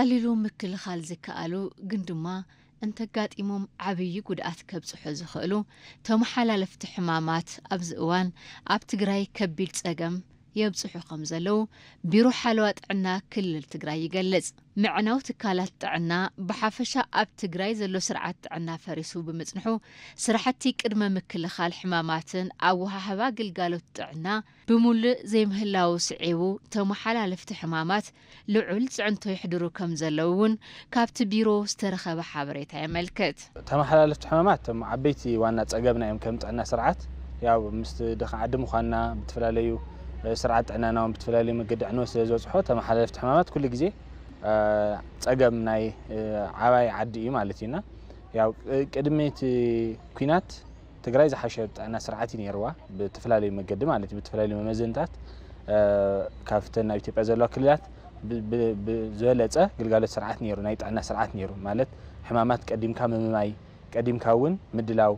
ቀሊሉ ምክልኻል ዝከኣሉ ግን ድማ እንተጋጢሞም ዓብዪ ጉድኣት ከብፅሑ ዝኽእሉ ተመሓላለፍቲ ሕማማት ኣብዚ እዋን ኣብ ትግራይ ከቢድ ፀገም የብፅሑ ከም ዘለዉ ቢሮ ሓለዋ ጥዕና ክልል ትግራይ ይገልፅ። ምዕናው ትካላት ጥዕና ብሓፈሻ ኣብ ትግራይ ዘሎ ስርዓት ጥዕና ፈሪሱ ብምፅንሑ ስራሕቲ ቅድመ ምክልኻል ሕማማትን ኣወሃህባ ግልጋሎት ጥዕና ብሙሉእ ዘይምህላዉ ስዒቡ ተመሓላለፍቲ ሕማማት ልዑል ፅዕንቶ የሕድሩ ከም ዘለዉ እውን ካብቲ ቢሮ ዝተረኸበ ሓበሬታ የመልክት። ተመሓላለፍቲ ሕማማት እቶም ዓበይቲ ዋና ፀገምና እዮም። ከም ጥዕና ስርዓት ያው ምስቲ ድኻ ዓዲ ምዃንና ብትፈላለዩ ስርዓት ጥዕናና እውን ብትፈላለዩ መገዲ ዕንወት ስለ ዝበፅሖ ተመሓላለፍቲ ሕማማት ኩሉ ግዜ ፀገም ናይ ዓባይ ዓዲ እዩ ማለት እዩና። ያው ቅድሚ እቲ ኩናት ትግራይ ዝሓሸ ጥዕና ስርዓት እዩ ነይርዋ ብትፈላለዩ መገዲ ማለት እዩ ብትፈላለዩ መመዘንታት ካብተን ኣብ ኢትዮጵያ ዘለዋ ክልላት ዝበለፀ ግልጋሎት ስርዓት ነይሩ ናይ ጥዕና ስርዓት ነይሩ ማለት ሕማማት ቀዲምካ ምምማይ ቀዲምካ እውን ምድላው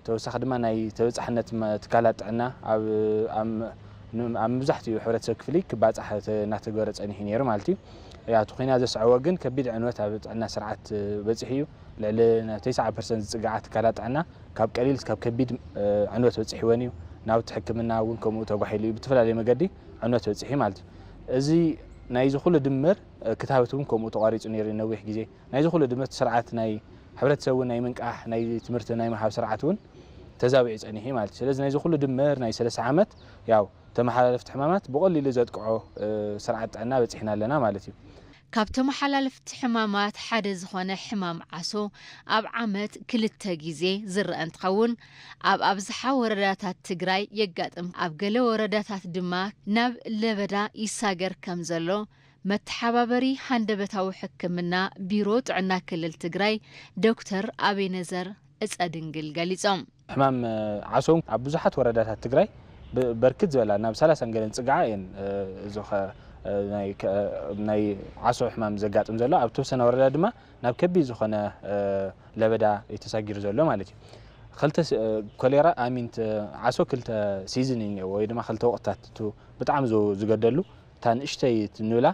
ተወሳኺ ድማ ናይ ተበፃሕነት ትካላት ጥዕና ኣብ ኣብ መብዛሕትኡ ሕብረተሰብ ክፍሊ ክባፃሕ እናተገበረ ፀኒሑ ነይሩ ማለት እዩ። ያው እቲ ኩናት ዘስዐቦ ግን ከቢድ ዕንወት ኣብ ጥዕና ስርዓት በፂሑ እዩ። ልዕሊ ናብ ተስዓ ፐርሰንት ዝፅግዓ ትካላት ጥዕና ካብ ቀሊል እስካብ ከቢድ ዕንወት በፂሕወን እዩ። ናውቲ ሕክምና እውን ከምኡ ተጓሒሉ እዩ። ብተፈላለየ መገዲ ዕንወት በፂሑ ማለት እዩ። እዚ ናይዚ ኩሉ ድምር ክታበት እውን ከምኡ ተቋሪፁ ነይሩ ነዊሕ ግዜ። ናይዚ ኩሉ ድምር ስርዓት ናይ ሕብረተሰብ እውን ናይ ምንቃሕ ናይ ትምህርቲ ናይ ምሃብ ስርዓት እውን ተዛቢዑ ፀኒሑ ማለት እዩ። ስለዚ ናይዚ ኩሉ ድምር ናይ ሰለስተ ዓመት ያው ተመሓላለፍቲ ሕማማት ብቐሊሉ ዘጥቅዖ ስርዓት ጥዕና በፂሕና ኣለና ማለት እዩ። ካብ ተመሓላለፍቲ ሕማማት ሓደ ዝኾነ ሕማም ዓሶ ኣብ ዓመት ክልተ ግዜ ዝረአ እንትኸውን ኣብ ኣብዝሓ ወረዳታት ትግራይ የጋጥም ኣብ ገለ ወረዳታት ድማ ናብ ለበዳ ይሳገር ከም ዘሎ መተሓባበሪ ሃንደበታዊ ሕክምና ቢሮ ጥዕና ክልል ትግራይ ዶክተር ኣቤነዘር እፀድንግል ገሊፆም። ሕማም ዓሶ ኣብ ብዙሓት ወረዳታት ትግራይ በርክት ዝበላ ናብ ሰላሳን ገለን ፅግዓ እየን እዚ ናይ ዓሶ ሕማም ዘጋጥም ዘሎ ኣብ ተወሰነ ወረዳ ድማ ናብ ከቢድ ዝኾነ ለበዳ እዩ ተሳጊሩ ዘሎ ማለት እዩ። ክልተ ኮሌራ ኣሚንት ዓሶ ክልተ ሲዝን እዩ ወይ ድማ ክልተ ወቅታት ብጣዕሚ ዝገደሉ እታ ንእሽተይ ንብላ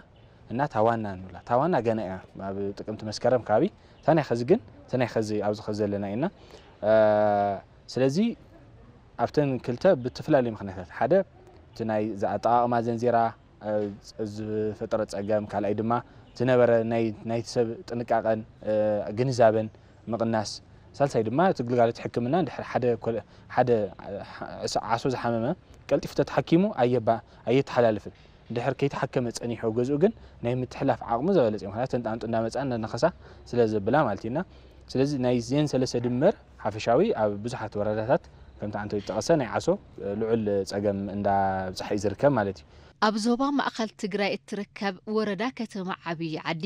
እና ታዋና ንብላ ታዋና ገና እያ ኣብ ጥቅምቲ መስከረም ከባቢ እታ ናይ ኸዚ ግን እታ ናይ ኸዚ ኣብዚ ኸዚ ዘለና ኢና። ስለዚ ኣብተን ክልተ ብትፈላለዩ ምክንያታት ሓደ እቲ ናይ ኣጠቃቅማ ዘንዜራ ዝፈጠረ ፀገም ካልኣይ ድማ ዝነበረ ናይቲ ሰብ ጥንቃቀን ግንዛበን ምቕናስ ሳልሳይ ድማ እቲ ግልጋሎት ሕክምና ድሕሪ ሓደ ዓሶ ዝሓመመ ቀልጢፉ ተተሓኪሙ ኣየተሓላልፍን ድሕር ከይተሓከመ ጸኒሑ ገዝኡ ግን ናይ ምትሕላፍ ዓቕሙ ዝበለጸ እዩ። ምክንያቱ ተንጣንጡ እንዳመጻ እንዳነኸሳ ስለ ዘብላ ማለት እዩና። ስለዚ ናይ ዜን ሰለስተ ድምር ሓፈሻዊ ኣብ ብዙሓት ወረዳታት ከምቲ ዓንቶ ዝጠቐሰ ናይ ዓሶ ልዑል ጸገም እንዳብጽሐ እዩ ዝርከብ ማለት እዩ። ኣብ ዞባ ማእኸል ትግራይ እትርከብ ወረዳ ከተማ ዓብዪ ዓዲ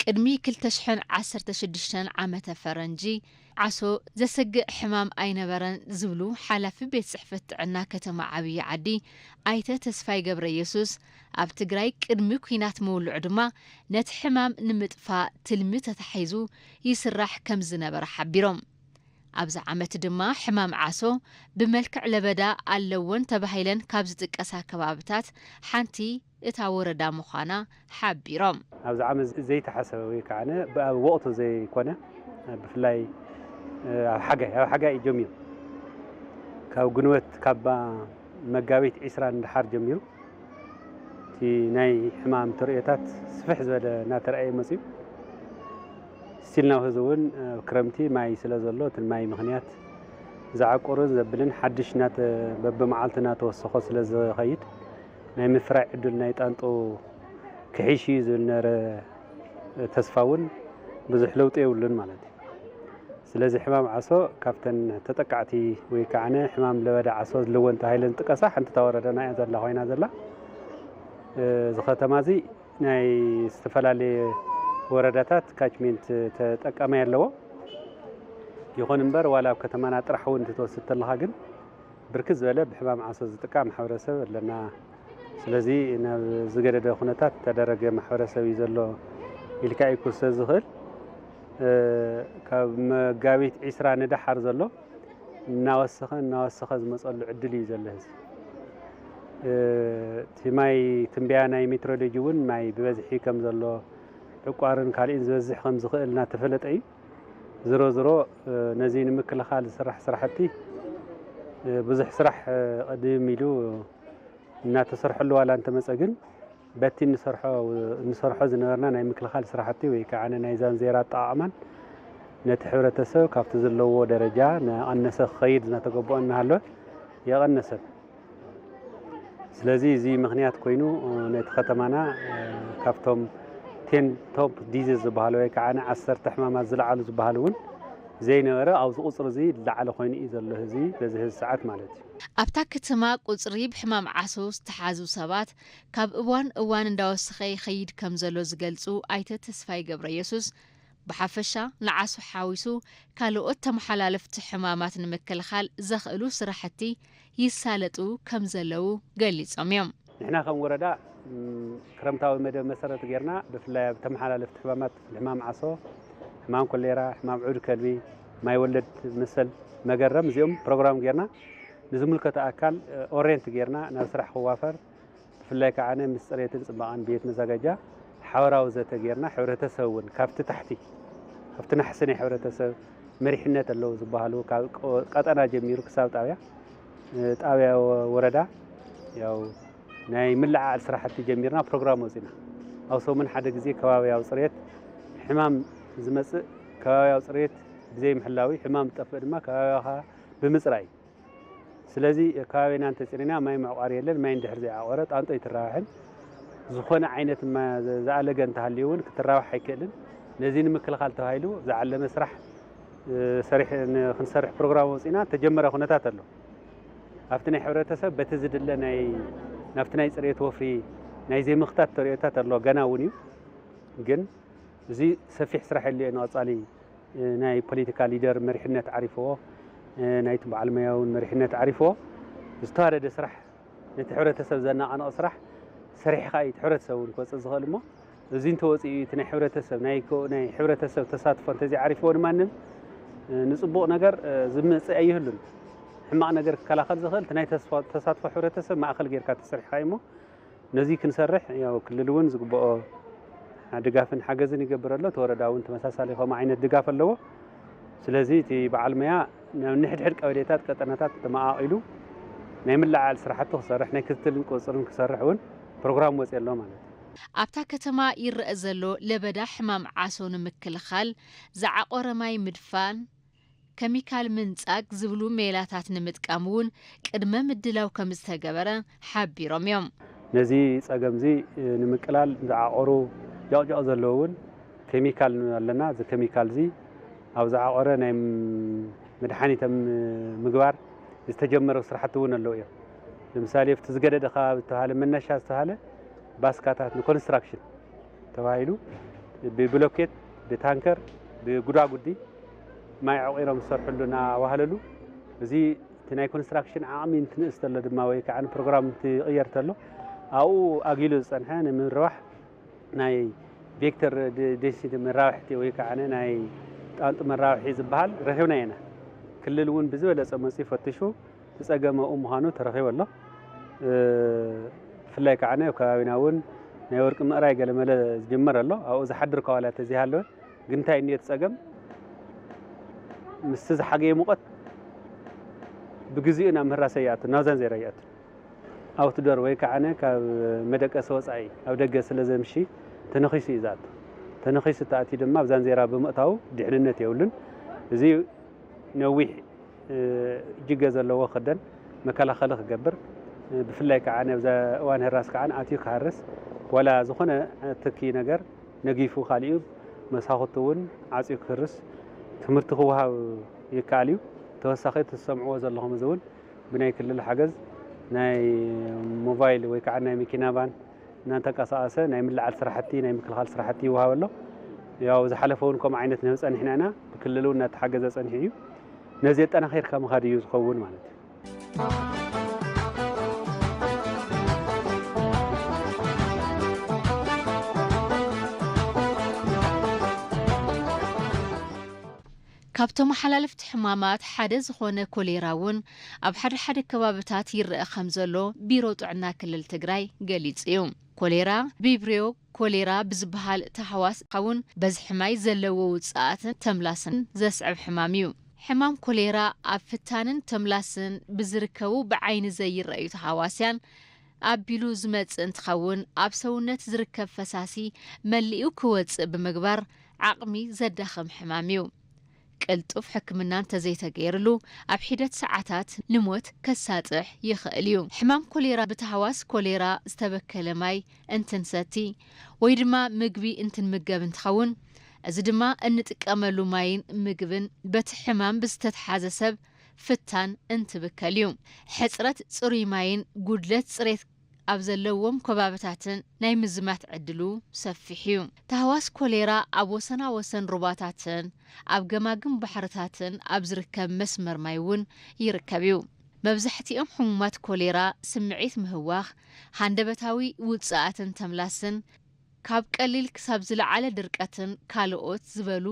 ቅድሚ ክልተ ሽሕን ዓሰርተ ሽዱሽተን ዓመተ ፈረንጂ ዓሶ ዘሰግእ ሕማም ኣይነበረን ዝብሉ ሓላፊ ቤት ፅሕፈት ጥዕና ከተማ ዓብዪ ዓዲ ኣይተ ተስፋይ ገብረ የሱስ ኣብ ትግራይ ቅድሚ ኲናት ምውልዑ ድማ ነቲ ሕማም ንምጥፋእ ትልሚ ተታሒዙ ይስራሕ ከም ዝነበረ ሓቢሮም። ኣብዚ ዓመት ድማ ሕማም ዓሶ ብመልክዕ ለበዳ ኣለወን ተባሂለን ካብ ዝጥቀሳ ከባብታት ሓንቲ እታ ወረዳ ምዃና ሓቢሮም። ኣብዚ ዓመት ዘይተሓሰበ ወይ ከዓ ብኣብ ወቕቱ ዘይኮነ ብፍላይ ኣብ ሓጋይ ኣብ ሓጋይ እዩ ጀሚሩ ካብ ግንቦት ካብ መጋቢት ዒስራ ንደሓር ጀሚሩ እቲ ናይ ሕማም ተርእዮታት ስፍሕ ዝበለ እናተረኣየ መፅዩ ስቲል ናብ ህዚ እውን ክረምቲ ማይ ስለ ዘሎ እቲ ማይ ምክንያት ዝዓቁርን ዘብልን ሓድሽ በብመዓልቲ እናተወሰኾ ስለ ዝኸይድ ናይ ምፍራይ ዕድል ናይ ጣንጡ ክሕሽ እዩ ዝብል ነበረ ተስፋ እውን ብዙሕ ለውጢ የብሉን ማለት እዩ። ስለዚ ሕማም ዓሶ ካብተን ተጠቃዕቲ ወይ ከዓ ሕማም ለበዳ ዓሶ ዝለወን ተባሂለን ዝጥቀሳ ሓንቲ እታ ወረዳና እያ ዘላ ኮይና ዘላ። እዚ ከተማ እዚ ናይ ዝተፈላለየ ወረዳታት ካችሜንት ተጠቃማይ ኣለዎ። ይኹን እምበር ዋላ ኣብ ከተማና ጥራሕ እውን እንትትወስድ ተለኻ ግን ብርክት ዝበለ ብሕማም ዓሶ ዝጥቃ ማሕበረሰብ ኣለና። ስለዚ ናብ ዝገደደ ኩነታት ተደረገ ማሕበረሰብ እዩ ዘሎ ኢልካ እዩ ክውሰድ ዝኽእል። ካብ መጋቢት ዒስራ ንደሓር ዘሎ እናወሰኸ እናወሰኸ ዝመፀሉ ዕድል እዩ ዘሎ ህዝቢ። እቲ ማይ ትንበያ ናይ ሜትሮሎጂ እውን ማይ ብበዝሒ ከም ዘሎ ዕቋርን ካልእን ዝበዝሕ ከም ዝኽእል እናተፈለጠ እዩ። ዝሮ ዝሮ ነዚ ንምክልኻል ዝስራሕ ስራሕቲ ብዙሕ ስራሕ ቀድም ኢሉ እናተሰርሐሉ ዋላ እንተመፀ ግን በቲ እንሰርሖ ዝነበርና ናይ ምክልኻል ስራሕቲ ወይ ከዓ ናይ ዛንዜራ ኣጠቓቕማን ነቲ ሕብረተሰብ ካብቲ ዘለዎ ደረጃ ናቐነሰ ክኸይድ እናተገበኦ እናሃለወ የቐነሰን። ስለዚ እዚ ምኽንያት ኮይኑ ነቲ ከተማና ካብቶም ቴን ቶፕ ዲዚዝ ዝበሃሉ ወይ ከዓ ዓሰርተ ሕማማት ዝለዓሉ ዝበሃሉ እውን ዘይነበረ ኣብዚ ቁፅሪ እዚ ዝለዓለ ኮይኑ እዩ ዘሎ ህዝቢ በዚ ህዚ ሰዓት ማለት እዩ። ኣብታ ከተማ ቁፅሪ ብሕማም ዓሶ ዝተሓዙ ሰባት ካብ እዋን እዋን እንዳወሰኸ ይኸይድ ከም ዘሎ ዝገልፁ ኣይተ ተስፋይ ገብረየሱስ፣ ብሓፈሻ ንዓሶ ሓዊሱ ካልኦት ተመሓላለፍቲ ሕማማት ንምክልኻል ዘኽእሉ ስራሕቲ ይሳለጡ ከም ዘለዉ ገሊፆም እዮም። ንሕና ከም ወረዳ ክረምታዊ መደብ መሰረት ጌርና ብፍላይ ኣብ ተመሓላለፍቲ ሕማማት ሕማም ዓሶ፣ ሕማም ኮሌራ፣ ሕማም ዑድ ከልቢ፣ ማይ ወለድ መሰል መገረም እዚኦም ፕሮግራም ጌርና ንዝምልከቶ ኣካል ኦሬንት ጌርና ናብ ስራሕ ክዋፈር ብፍላይ ከዓ ምስ ፅሬትን ፅባቐን ቤት መዛጋጃ ሓበራዊ ዘተ ጌርና ሕብረተሰብ እውን ካብቲ ታሕቲ ካብቲ ናሕሲ ናይ ሕብረተሰብ መሪሕነት ኣለዉ ዝበሃሉ ካብ ቀጠና ጀሚሩ ክሳብ ጣብያ ጣብያ ወረዳ ያው ናይ ምልዓዓል ስራሕቲ ጀሚርና ፕሮግራም ወፂና ኣብ ሰሙን ሓደ ግዜ ከባብያዊ ፅሬት ሕማም ዝመፅእ ከባብያዊ ፅሬት ብዘይምሕላዊ ሕማም ዝጠፍእ ድማ ከባቢኻ ብምፅራይ ስለዚ ከባቢና እንተፅሪና ማይ መዕቋሪ የለን። ማይ እንድሕር ዘይዓቆረ ጣንጦ ኣይትራባሕን። ዝኾነ ዓይነት ዝኣለገ እንተሃልዩ እውን ክትራባሕ ኣይክእልን። ነዚ ንምክልኻል ተባሂሉ ዝዓለመ ስራሕ ክንሰርሕ ፕሮግራም ኣውፂእና ተጀመረ ኩነታት ኣሎ። ኣብቲ ናይ ሕብረተሰብ በቲ ዝድለ ናይ ናብቲ ናይ ፅሬት ወፍሪ ናይ ዘይምኽታት ተሪኦታት ኣሎ። ገና እውን እዩ ግን እዚ ሰፊሕ ስራሕ የድልዮ ንቐፃሊ ናይ ፖለቲካ ሊደር መሪሕነት ዓሪፍዎ፣ ናይቲ በዓል መያ እውን መሪሕነት ዓሪፍዎ፣ ዝተዋደደ ስራሕ ነቲ ሕብረተሰብ ዘነቓንቕ ስራሕ ሰሪሕኻ እዩ እቲ ሕብረተሰብ እውን ክወፅእ ዝኽእል እሞ እዚ እንተወፂኡ እቲ ናይ ሕብረተሰብ ናይ ናይ ሕብረተሰብ ተሳትፎ እንተዘይዓሪፍዎ ድማ ንም ንፅቡቕ ነገር ዝመፅእ ኣይህሉን። ሕማቕ ነገር ክከላኸል ዝኽእል እቲ ናይ ተሳትፎ ሕብረተሰብ ማእኸል ጌርካ ተሰሪሕኻ እዩ እሞ ነዚ ክንሰርሕ ያው ክልል እውን ዝግብኦ ድጋፍን ሓገዝን ይገብር ኣሎ። እቲ ወረዳ እውን ተመሳሳሊ ከምኡ ዓይነት ድጋፍ ኣለዎ። ስለዚ እቲ በዓል መያ ናብ ንሕድሕድ ቀበሌታት ቀጠናታት ተመቓቒሉ ናይ ምልዓዓል ስራሕቲ ክሰርሕ ናይ ክትትልን ቁፅፅርን ክሰርሕ እውን ፕሮግራም ወፂኡ ኣሎ ማለት እዩ። ኣብታ ከተማ ይረአ ዘሎ ለበዳ ሕማም ዓሶ ንምክልኻል ዝዓቆረ ማይ ምድፋን ከሚካል ምንጻግ ዝብሉ ሜላታት ንምጥቃም እውን ቅድመ ምድላው ከም ዝተገበረ ሓቢሮም እዮም። ነዚ ጸገምዚ ንምቅላል ዝዓቐሩ ጃቕጃቕ ዘለዉ እውን ከሚካል ኣለና። እዚ ከሚካል እዚ ኣብ ዝዓቐረ ናይ መድሓኒት ኣብ ምግባር ዝተጀመረ ስራሕቲ እውን ኣለዉ እዮም። ንምሳሌ ኣብቲ ዝገደደ ከባቢ ዝተባሃለ መነሻ ዝተባሃለ ባስካታት ንኮንስትራክሽን ተባሂሉ ብብሎኬት፣ ብታንከር፣ ብጉዳጉዲ ማይ ዐቒሮም ዝሰርሕሉ እናዋህለሉ፣ እዚ እቲ ናይ ኮንስትራክሽን ዓቕሚ እንትንእስ ተሎ ድማ ወይ ከዓ ንፕሮግራም እንትቕየር ተሎ ኣብኡ ኣጊሉ ዝፀንሐ ንምርባሕ ናይ ቬክተር ዴንሲቲ መራብሕቲ ወይ ከዓ ናይ ጣንጡ መራብሒ ዝበሃል ረኺብና ኢና። ክልል እውን ብዝበለፀ መፅኡ ፈትሹ እቲ ፀገም ኣብኡ ምዃኑ ተረኺቡ ኣሎ። ብፍላይ ከዓ ኣብ ከባቢና እውን ናይ ወርቂ ምእራይ ገለመለ ዝጅመር ኣሎ። ኣብኡ ዝሓድር ከዋላ ተዘይሃለወ ግን እንታይ እንድዮ እቲ ፀገም ምስቲ ዝሓገየ ሙቐት ብግዚኡ ናብ ምህራሰ ይኣቱ፣ ናብ ዛንዜራ ይኣቱ። ኣውትዶር ወይ ከዓ ካብ መደቀሲ ወፃኢ ኣብ ደገ ስለ ዘምሺ ተነኺሱ እዩ ዝኣቱ። ተነኺሱ ተኣትዩ ድማ ኣብ ዛንዜራ ብምእታዉ ድሕንነት የብሉን። እዚ ነዊሕ እጅገ ዘለዎ ክደን መከላኸሊ ክገብር ብፍላይ ከዓ ነብዛ እዋን ህራስ ከዓ ኣትዩ ክሃርስ ዋላ ዝኾነ ትኪ ነገር ነጊፉ ካሊኡ መሳኹቲ እውን ዓፅዩ ክህርስ ትምህርቲ ክወሃብ ይከኣል እዩ። ተወሳኺ እቲ ዝሰምዕዎ ዘለኹም እዚ እውን ብናይ ክልል ሓገዝ ናይ ሞባይል ወይ ከዓ ናይ መኪና ቫን እናተንቀሳቐሰ ናይ ምልዓል ስራሕቲ ናይ ምክልኻል ስራሕቲ ይወሃብ ኣሎ። ያው ዝሓለፈ እውን ከምኡ ዓይነት ንህብ ፀኒሕና ኢና። ብክልል እውን እናተሓገዘ ፀኒሑ እዩ። ነዚ ኣጠናኺርካ ምኻድ እዩ ዝኸውን ማለት እዩ። ካብ ተመሓላለፍቲ ሕማማት ሓደ ዝኾነ ኮሌራ እውን ኣብ ሓደ ሓደ ከባብታት ይረአ ከም ዘሎ ቢሮ ጥዕና ክልል ትግራይ ገሊጹ እዩ። ኮሌራ፣ ቪብሪዮ ኮሌራ ብዝበሃል ተሃዋስ እውን በዝሒ ማይ ዘለዎ ውፅኣትን ተምላስን ዘስዕብ ሕማም እዩ። ሕማም ኮሌራ ኣብ ፍታንን ተምላስን ብዝርከቡ ብዓይኒ ዘይረኣዩ ተሃዋስያን ኣቢሉ ዝመጽእ እንትኸውን፣ ኣብ ሰውነት ዝርከብ ፈሳሲ መሊኡ ክወጽእ ብምግባር ዓቕሚ ዘዳኽም ሕማም እዩ። ቅልጡፍ ሕክምና እንተዘይተገይርሉ፣ ኣብ ሒደት ሰዓታት ንሞት ከሳጥሕ ይኽእል እዩ። ሕማም ኮሌራ ብተሃዋስ ኮሌራ ዝተበከለ ማይ እንትንሰቲ ወይ ድማ ምግቢ እንትንምገብ እንትኸውን፣ እዚ ድማ እንጥቀመሉ ማይን ምግብን በቲ ሕማም ብዝተተሓዘ ሰብ ፍታን እንትብከል እዩ። ሕፅረት ፅሩይ ማይን ጉድለት ፅሬት ኣብ ዘለዎም ከባብታትን ናይ ምዝማት ዕድሉ ሰፊሕ እዩ። ታህዋስ ኮሌራ ኣብ ወሰና ወሰን ሩባታትን ኣብ ገማግም ባሕርታትን ኣብ ዝርከብ መስመር ማይ እውን ይርከብ እዩ። መብዛሕትኦም ሕሙማት ኮሌራ ስምዒት ምህዋኽ፣ ሃንደበታዊ ውፅኣትን ተምላስን፣ ካብ ቀሊል ክሳብ ዝለዓለ ድርቀትን ካልኦት ዝበሉ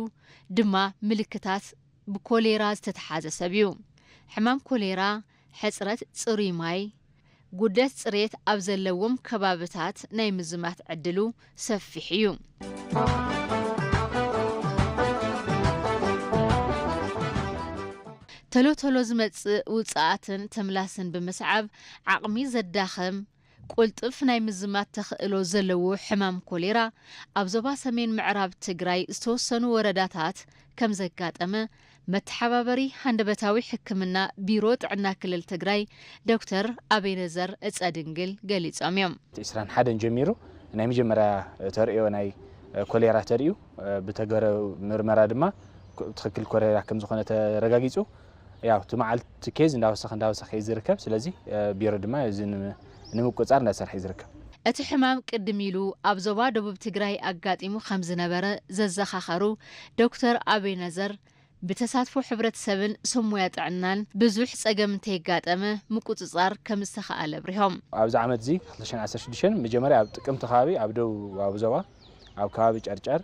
ድማ ምልክታት ብኮሌራ ዝተተሓዘ ሰብ እዩ። ሕማም ኮሌራ ሕፅረት ፅሩይ ማይ፣ ጉድለት ፅሬት ኣብ ዘለዎም ከባብታት ናይ ምዝማት ዕድሉ ሰፊሕ እዩ። ቶሎ ቶሎ ዝመፅእ ውፅኣትን ተምላስን ብምስዓብ ዓቕሚ ዘዳኽም፣ ቁልጡፍ ናይ ምዝማት ተኽእሎ ዘለዎ ሕማም ኮሌራ ኣብ ዞባ ሰሜን ምዕራብ ትግራይ ዝተወሰኑ ወረዳታት ከም ዘጋጠመ መተሓባበሪ ሃንደበታዊ ሕክምና ቢሮ ጥዕና ክልል ትግራይ ዶክተር ኣቤነዘር እፀድንግል ገሊፆም እዮም። ዕስራን ሓደን ጀሚሩ ናይ መጀመርያ ተርእዮ ናይ ኮሌራ ተርእዩ፣ ብተገረ ምርመራ ድማ ትኽክል ኮሌራ ከም ዝኾነ ተረጋጊፁ። ያው እቲ መዓልቲ ኬዝ እንዳወሰኸ እንዳወሰኸ እዩ ዝርከብ። ስለዚ ቢሮ ድማ እዚ ንምቁፃር እንዳሰርሐ እዩ ዝርከብ። እቲ ሕማም ቅድም ኢሉ ኣብ ዞባ ደቡብ ትግራይ ኣጋጢሙ ከም ዝነበረ ዘዘኻኸሩ ዶክተር ኣቤነዘር፣ ብተሳትፎ ሕብረተሰብን ሰብ ሞያ ጥዕናን ብዙሕ ፀገም እንተየጋጠመ ምቁፅፃር ከም ዝተኸኣለ ኣብሪሆም። ኣብዚ ዓመት እዚ ክልተ ሽሕን ዓሰርተ ሽዱሽተን መጀመርያ ኣብ ጥቅምቲ ከባቢ ኣብ ደቡባዊ ዞባ ኣብ ከባቢ ጨርጨር፣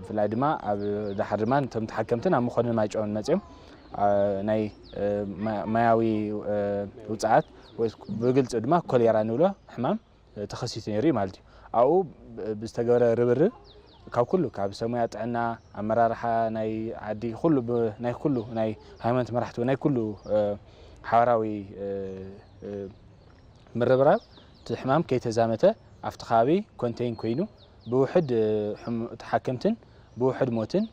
ብፍላይ ድማ ኣብ ዳሓር ድማ ነቶም ተሓከምትን ኣብ መኮንን ማይጨውን መፅዮም ናይ ማያዊ ውፅዓት ወይ ብግልፂ ድማ ኮሌራ ንብሎ ሕማም ተኸሲቱ ነይሩ እዩ ማለት እዩ። ኣብኡ ብዝተገበረ ርብርብ ካብ ኩሉ ካብ ሰብ ሞያ ጥዕና፣ ኣመራርሓ ናይ ዓዲ፣ ኩሉ ናይ ኩሉ ናይ ሃይማኖት መራሕቲ ናይ ኩሉ ሓበራዊ ምርብራብ እቲ ሕማም ከይተዛመተ ኣብቲ ከባቢ ኮንቴይን ኮይኑ ብውሕድ ተሓከምትን ብውሕድ ሞትን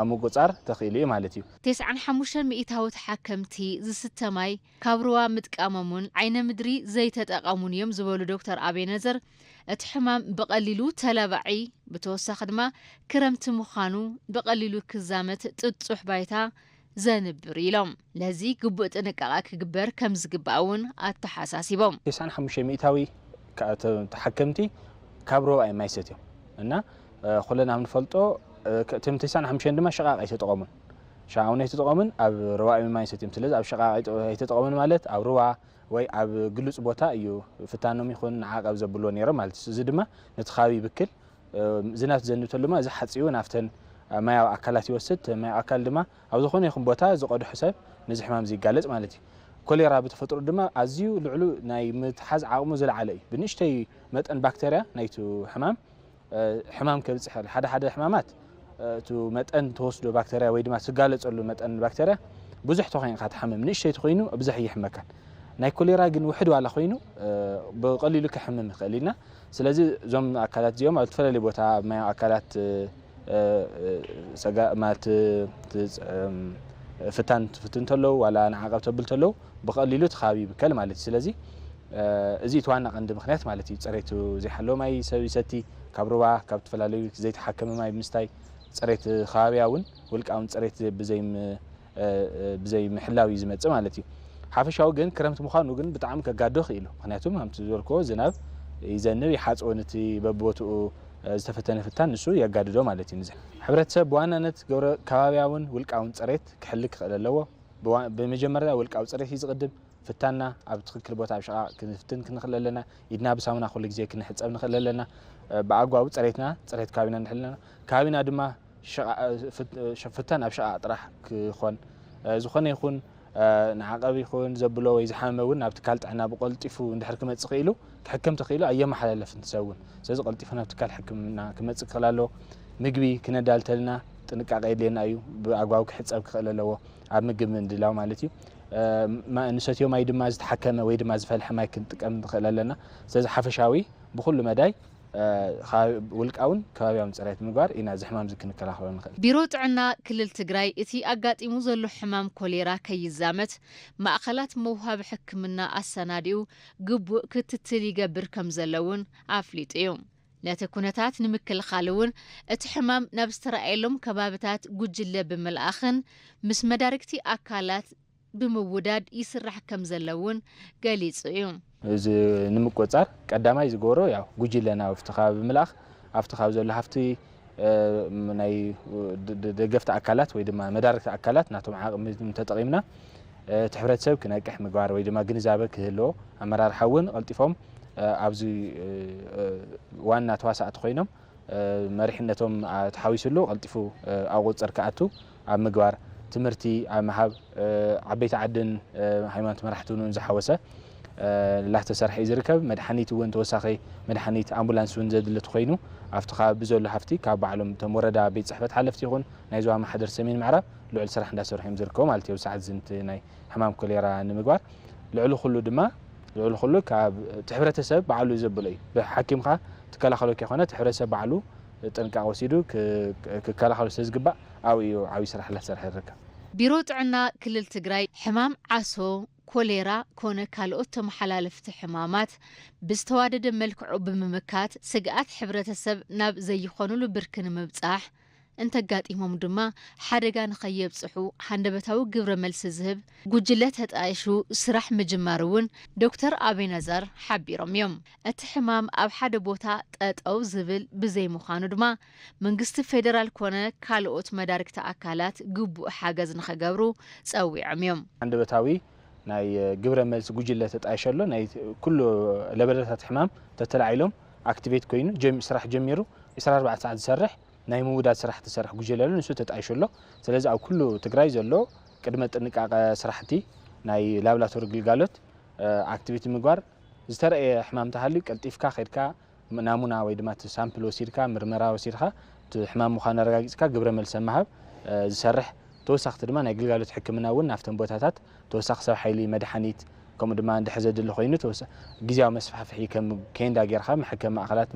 ኣብ ምቁፃር ተኽኢሉ እዩ ማለት እዩ። ተስዓን ሓሙሽተን ሚእታዊ ተሓከምቲ ዝስተ ማይ ካብ ሩባ ምጥቃሞምን ዓይነ ምድሪ ዘይተጠቐሙን እዮም ዝበሉ ዶክተር ኣቤነዘር፣ እቲ ሕማም ብቐሊሉ ተላባዒ፣ ብተወሳኺ ድማ ክረምቲ ምዃኑ ብቐሊሉ ክዛመት ጥጡሕ ባይታ ዘንብር ኢሎም። ለዚ ግቡእ ጥንቃቐ ክግበር ከም ዝግባእ እውን ኣተሓሳሲቦም። ተስዓን ሓሙሽተ ሚእታዊ ተሓከምቲ ካብ ሩባ እዮም ማይ ሰትዮም እና ኩለና ንፈልጦ እቶም ተስዓን ሓሙሽተን ድማ ሸቓቕ ኣይተጠቐሙን። ሸቓቕ እውን ኣይተጠቐሙን፣ ኣብ ሩባ እዮም ማይ ሰትዮም። ስለዚ ኣብ ሸቓቕ ኣይተጠቐሙን ማለት ኣብ ሩባ ወይ ኣብ ግሉጽ ቦታ እዩ ፍታኖም ይኹን ንዓቐብ ዘብልዎ ነይሮም ማለት እዩ። እዚ ድማ ነቲ ከባቢ ይብክል። ዝናብ ትዘንብ ተሎ ድማ እዚ ሓፂቡ ናብተን ማያዊ ኣካላት ይወስድ። እቲ ማያዊ ኣካል ድማ ኣብ ዝኾነ ይኹን ቦታ ዝቐድሖ ሰብ ነዚ ሕማም እዚ ይጋለጽ ማለት እዩ። ኮሌራ ብተፈጥሮ ድማ ኣዝዩ ልዕሉ ናይ ምትሓዝ ዓቕሙ ዝለዓለ እዩ። ብንእሽተይ መጠን ባክተርያ ናይቲ ሕማም ሕማም ከብፅሕ ይኽእል። ሓደ ሓደ ሕማማት እቱ መጠን ተወስዶ ባክተርያ ወይ ድማ ትጋለፀሉ መጠን ባክተርያ ብዙሕ ተኮይኑ ኢኻ ትሓምም፣ ንእሽተይ ተኮይኑ ብዙሕ ይሕመካን። ናይ ኮሌራ ግን ውሕድ ዋላ ኮይኑ ብቐሊሉ ከሕምም ይኽእል ኢልና። ስለዚ እዞም ኣካላት እዚኦም ኣብ ዝተፈላለዩ ቦታ ኣብ ማያዊ ኣካላት ማለት ፍታን ትፍትን ተለው ዋላ ንዓቐብ ተብል ተለው ብቐሊሉ እቲ ከባቢ ይብከል ማለት እዩ። ስለዚ እዚ እቲ ዋና ቀንዲ ምክንያት ማለት እዩ። ፅሬቱ ዘይሓለወ ማይ ሰብ ይሰቲ፣ ካብ ሩባ ካብ ዝተፈላለዩ ዘይተሓከመ ማይ ብምስታይ ፅሬት ከባቢያ እውን ውልቃውን ፅሬት ብዘይ ብዘይ ምሕላው እዩ ዝመፅእ ማለት እዩ። ሓፈሻዊ ግን ክረምቲ ምዃኑ ግን ብጣዕሚ ከጋዶ ክኢሉ። ምክንያቱም ከምቲ ዝበልክዎ ዝናብ ይዘንብ ይሓፅቦ ነቲ በብቦትኡ ዝተፈተነ ፍታን ንሱ የጋድዶ ማለት እዩ። ንዚ ሕብረተሰብ ብዋናነት ግብረ ከባቢያውን ውልቃውን ፅሬት ክሕሊ ክኽእል ኣለዎ። ብመጀመርያ ውልቃዊ ፅሬት እዩ ዝቕድም። ፍታና ኣብ ትኽክል ቦታ ኣብ ሸቓቕ ክንፍትን ክንኽእል ኣለና። ኢድና ብሳሙና ኩሉ ግዜ ክንሕፀብ ንኽእል ኣለና። ብኣግባቡ ፅሬትና ፅሬት ከባቢና ንሕልና ከባቢና ድማ ሸቓ-፣ ፍት-፣ ሸ-፣ ፍታን ኣብ ሸቓቕ ጥራሕ ክኾን፣ እ፣ ዝኾነ ይኹን፣ እ፣ ንዓቐብ ይኹን ዘብሎ ወይ ዝሓመመ እውን ናብ ትካል ጥዕና ብቐልጢፉ እንድሕር ክመጽእ ክኢሉ፣ ክሕከም ተኽኢሉ ኣየመሓላለፍን እቲ ሰብ እውን። ስለዚ ቀልጢፉ ናብ ትካል ሕክምና ክመጽእ ክኽእል ኣለዎ። ምግቢ ክነዳልተልና ጥንቃቐ የድልየና እዩ። ብኣግባቡ ክሕጸብ ክኽእል ኣለዎ። ኣብ ምግቢ ምድላው ማለት እዩ። እ፣ ማ-፣ ንሰትዮ ማይ ድማ ዝተሓከመ ወይ ድማ ዝፈልሐ ማይ ክንጥቀም ንኽእል ኣለና። ስለዚ ሓፈሻዊ ብኹሉ መዳይ፣ እ፣ ኸባቢ-፣ ውልቃውን ከባቢያውን ጽሬት ምግባር ኢና እዚ ሕማም እዚ ክንከላኸሎ ንኽእል። ቢሮ ጥዕና ክልል ትግራይ እቲ ኣጋጢሙ ዘሎ ሕማም ኮሌራ ከይዛመት ማእኸላት መውሃቢ ሕክምና ኣሰናዲኡ ግቡእ ክትትል ይገብር ከም ዘሎ እውን ኣፍሊጡ እዩ። ነቲ ኩነታት ንምክልኻል እውን እቲ ሕማም ናብ ዝተረኣየሎም ከባብታት ጉጅለ ብምልኣኽን ምስ መዳርግቲ ኣካላት ብምውዳድ ይስራሕ ከም ዘሎ እውን ገሊጹ እዩ። እዚ ንምቁጽጻር ቀዳማይ ዝገብሮ ያው ጉጅለ ናብቲ ከባቢ ብምልኣኽ ኣብቲ ከባቢ ዘሎ ሃፍቲ፣ እ፣ ናይ ደ-፣ ደ-፣ ደገፍቲ ኣካላት ወይ ድማ መዳርግቲ ኣካላት ናቶም ዓቕሚ ተጠቒምና፣ እ፣ እቲ ሕብረተሰብ ክነቅሕ ምግባር ወይ ድማ ግንዛበ ክህልዎ፣ ኣመራርሓ እውን ቀልጢፎም፣ እ፣ ኣብዚ፣ እ፣ እ፣ ዋና ተዋሳእቲ ኮይኖም፣ እ፣ መሪሕነቶም፣ ኣ፣ ተሓዊስሉ ቀልጢፉ፣ እ፣ ኣብ ቁጽጽር ክኣቱ ኣብ ምግባር፣ ትምህርቲ ኣብ ምሃብ፣ እ፣ ዓበይቲ ዓድን፣ እ፣ ሃይማኖት መራሕቲ እውን ዝሓወሰ፣ እ፣ እናተሰርሐ እዩ ዝርከብ። መድሓኒት እውን ተወሳኺ መድሓኒት ኣምቡላንስ እውን ዘድሊ ተኾይኑ ኣብቲ ከባቢ ብዘሎ ሃፍቲ ካብ ባዕሎም እቶም ወረዳ ቤት ጽሕፈት ሓለፍቲ ይኹን ናይ ዞባ ማሕደር ሰሜን ምዕራብ ልዑል ስራሕ እንዳሰርሑ እዮም ዝርከቡ ማለት እዩ። ኣብ ሰዓት እዚ ነቲ ናይ ሕማም ኮሌራ ንምግባር ልዕሊ ኩሉ ድማ፣ ልዕሊ ኩሉ ካብ እቲ ሕብረተሰብ ባዕሉ ዘብሎ እዩ። ብሓኪምካ ትከላኸሎ ከይኮነ እቲ ሕብረተሰብ ባዕሉ ጥንቃቐ ወሲዱ ክ-፣ ክከላኸሎ ስለ ዝግባእ ኣብኡ እዩ ዓብዪ ስራሕ እናተሰርሐ ይርከብ። ቢሮ ጥዕና ክልል ትግራይ ሕማም ዓሶ፣ ኮሌራ ኮነ ካልኦት ተመሓላለፍቲ ሕማማት ብዝተዋደደ መልክዑ ብምምካት ስግኣት ሕብረተሰብ ናብ ዘይኾኑሉ ብርኪ ንምብጻሕ እንተጋጢሞም ድማ ሓደጋ ንኸየብጽሑ ሃንደበታዊ ግብረ መልሲ ዝህብ ጉጅለ ተጣይሹ ስራሕ ምጅማሩ እውን ዶክተር ኣቤነዘር ሓቢሮም እዮም። እቲ ሕማም ኣብ ሓደ ቦታ ጠጠው ዝብል ብዘይምዃኑ ድማ መንግስቲ ፌደራል ኮነ ካልኦት መዳርግቲ ኣካላት ግቡእ ሓገዝ ንኸገብሩ ጸዊዖም እዮም። ሃንደበታዊ ናይ ግብረ መልሲ ጉጅለ ተጣይሸ ኣሎ። ናይ ኩሉ ለበዳታት ሕማም ተተላዒሎም ኣክቲቬት ኮይኑ ጀም-፣ ስራሕ ጀሚሩ ዕስራን ኣርባዕተን ሰዓት ዝሰርሕ ናይ ምውዳድ ስራሕ ትሰርሕ ጉጅለ ኣሎ፣ ንሱ ተጣይሹ ኣሎ። ስለዚ ኣብ ኩሉ ትግራይ ዘሎ ቅድመ ጥንቃቐ ስራሕቲ ናይ ላብራቶሪ ግልጋሎት፣ እ፣ ኣክቲቪቲ ምግባር፣ ዝተረእየ ሕማም እንተሃልዩ ቀልጢፍካ ከድካ ናሙና ወይ ድማ እቲ ሳምፕል ወሲድካ፣ ምርመራ ወሲድካ፣ እቲ ሕማም ምዃኑ ኣረጋጊጽካ ግብረ መልሲ ምሃብ፣ እ፣ ዝሰርሕ፣ ተወሳኽቲ ድማ ናይ ግልጋሎት ሕክምና እውን ናብተን ቦታታት ተወሳኺ ሰብ ሓይሊ፣ መድሓኒት፣ ከምኡ ድማ እንድሕር ዘድሊ ኮይኑ ተወሳ-፣ ግዝያዊ መስፋሕፍሒ ከም ኬንዳ ጌርካ መሐከሚ ማእኸላት